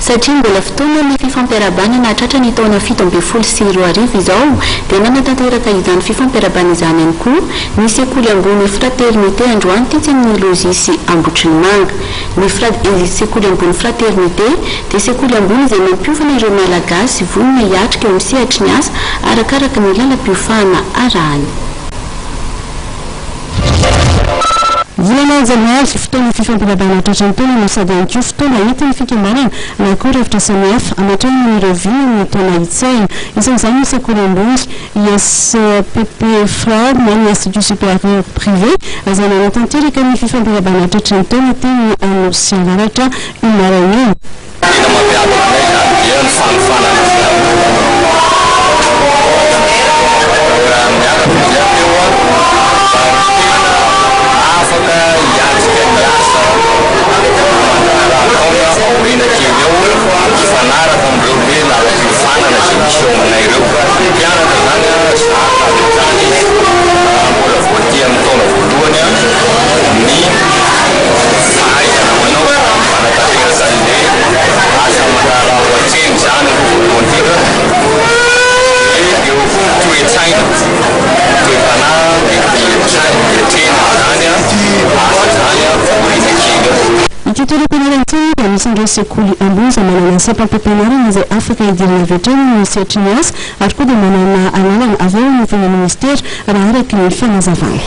Satria mbola fotoana ny fifampiarahabana nahatratra ny taona 2017 izao dia nanatanteraka izany fifampiarahabana izany ihany koa ny sekoly ambony Fraternité androany tetsy amin'ny Logis Ambohitrimanimanga. Ny Fra sekoly ambony Fraternité dia sekoly ambony izay mampiofana ireo Malagasy vonona hiatrika eo amin'ny sehatry ny asa arakaraka ny lalam-piofahana arahany. Volana janoary, fotoana fifampirahabana tratran'ny taona no sady ihany koa fotoana entin'ny fikambanana na koa rafitra samihafa hametrahana an'ireo vina amin'ny taona hitsahina. Isan'izany ny sekoly ambony ISPP Fra na ny Institut Supérieur Privé izay nanatanteraka ny fifampirahabana tratran'ny taona teny Anosiavaratra io maraina io. Tena mampiavaka anay izany dia ny fanofanana izany. Raha miaraka izy avy eo an, mba tena afaka hiatrika ny asa aman-draharaha ataony aoriana kely eo, hifanaraka amin'ireo hoe lalam-piofanana izay misy eo aminay ireo. Ny mpianatra izany an, zatra avy hatrany izy raha mbola vao aty amin'ny taona voalohany an, ny fahaizana manao manatanteraka an'ilay asa aman-draharaha ho atrehiny izany aloha voalohany indrindra, dia eo koa ny toe-tsaina, ny toe-panahy mety hiatrehina izany asa izany aoriana kely eo. Ity toeram-pianarana ity dia anisan'ireo sekoly ambony izay manana sampam-pampianarana izay afaka hidirana avy hatrany amin'ny sehatry ny asa ary koa dia manana alalana avy ao anivon'ny minisitera raha araka ny fanazavana.